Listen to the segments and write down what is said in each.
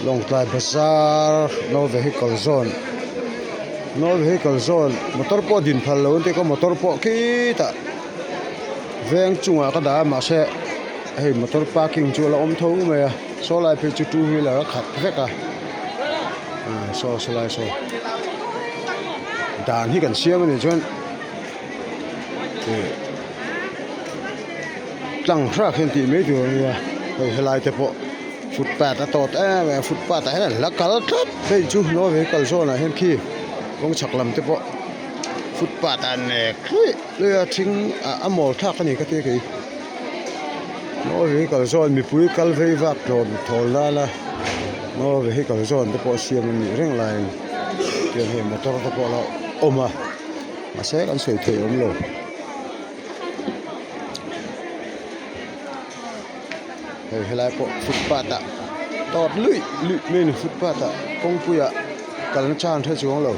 Lawngtlai bazar no vehicle zone no vehicle zone motor pawh din phal lo an tih kha motor pawh khitah veng chungah ka dah a mahse hei motor parking chu a la awm tho mai a saw lai phei chu two wheeler a khat vek a saw sawlai saw dan hi kan siam a nih chuan ih tlang hrak hian tih mai tur a nia hei helai te pawh. Footpath a tawt em em a footpath ah hian an la kal tlat hei chu no vehicle zone ah hian khi kawng chhak lam te pawh footpath ah nek hluih hluih a thing ah a mawl thlak a ni ka tia kei no vehicle zone mipui kal vei vak tlawm thawl nana no vehicle zone te pawh siam a nih reng laiin tiang hei motor te pawh a lo awm a mahse kan sawi thei awm lo. Hei helai pawh footpath ah tawt luih luih mai a ni footpath ah kawngpui ah kalna chhan hre chuang lo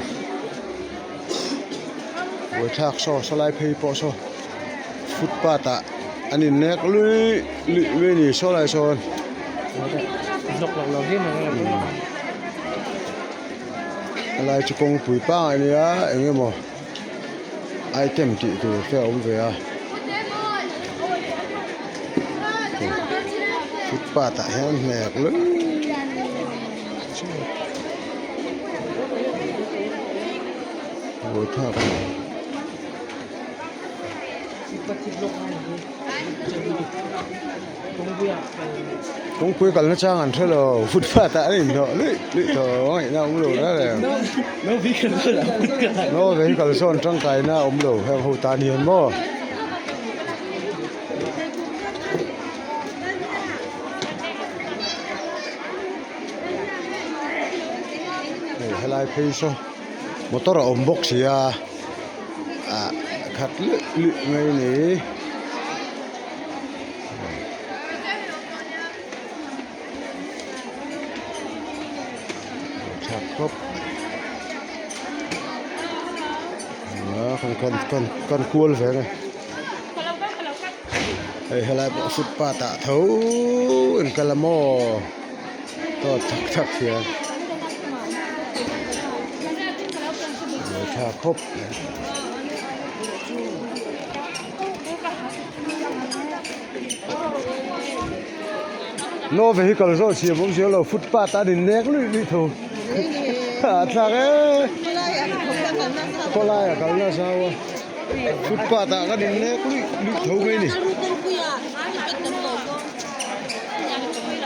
buaithlak saw sawlai phei pawh saw footpath ah an in nek luih luih mai a ni sawlai sawn. Helai chu kawngpui pangai a nia eng emaw. Item tih tur te a awm ve a footpath ah hian hnek luih buaithlak a ni. Kawngpui kalna chang an hre lo footpath ah an inhnawh luih luih tawh a ngaihna a awm lo reng reng no vehicle zawn tangkaina a awm lo heng ho tan hian maw. Hei helai phei saw motor a awm bawk si a ah khat luih luih mai a ni. Tha khawp a kan kan kan kan kual ve nge hei helai pawh footpath ah tho in kal a maw tawt thak thak hian tha khawp mai. No vehicle zawh chhiam awm si lo footpath a din nek luih luih tho a thlak e khawlai a kalna zau a footpath ah ka din nek luih luih tho mai a ni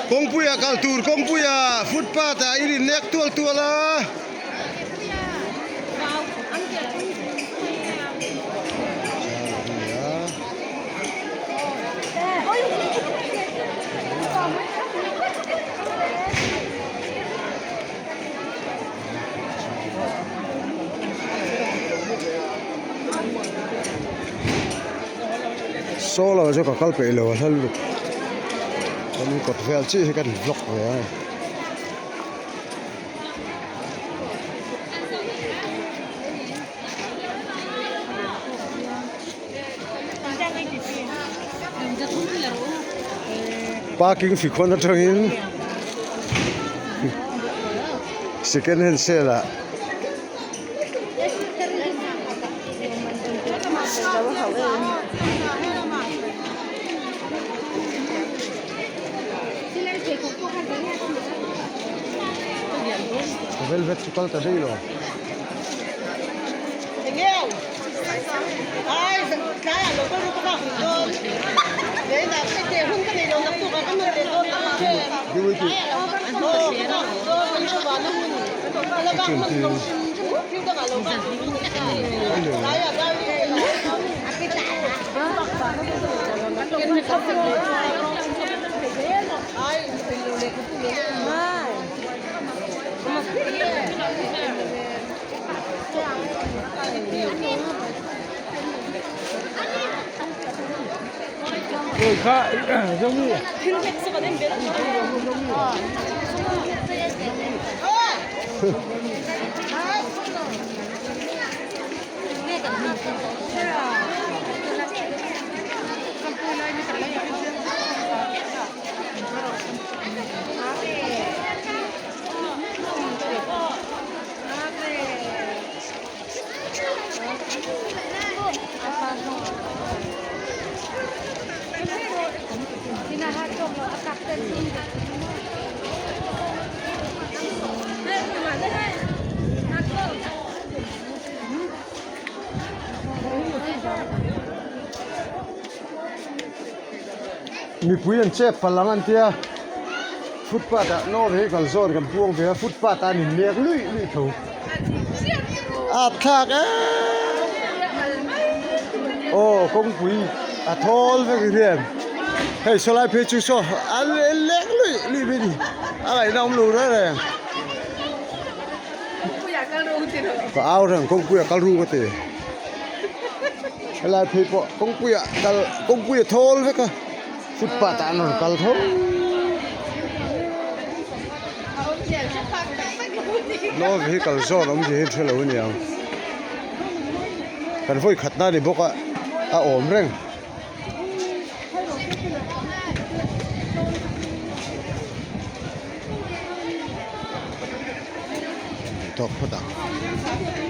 kawngpui ah kal tur kawngpui ah footpath ah i din nek tual tual a. Saw lo chu ka kal peih lo a hla lutuk kan kawt vel chiah hi kan vlog ve a. Parking fikhawn atangin second hand sale ah Velvet chu kal ta daih lo. Mipui an chep palh ang an tia footpath ah no vehicle zawn kan puang ve a footpath ah an in nek luih luih tho a thlak em aw kawngpui a thawl vek hian hei sawlai phei chu saw a lek luih luih mai a ni a ngaihna awm lo reng reng ka au reng kawngpui a kal ru ka ti. Helai phei pawh kawngpuiah kal kawngpui a thawl vek a footpath ah an rawn kal tho no vehicle zawn awmzia hi an hrelo a niang kan vawi khatna a ni bawk a a awm reng. Tawk phawt ang.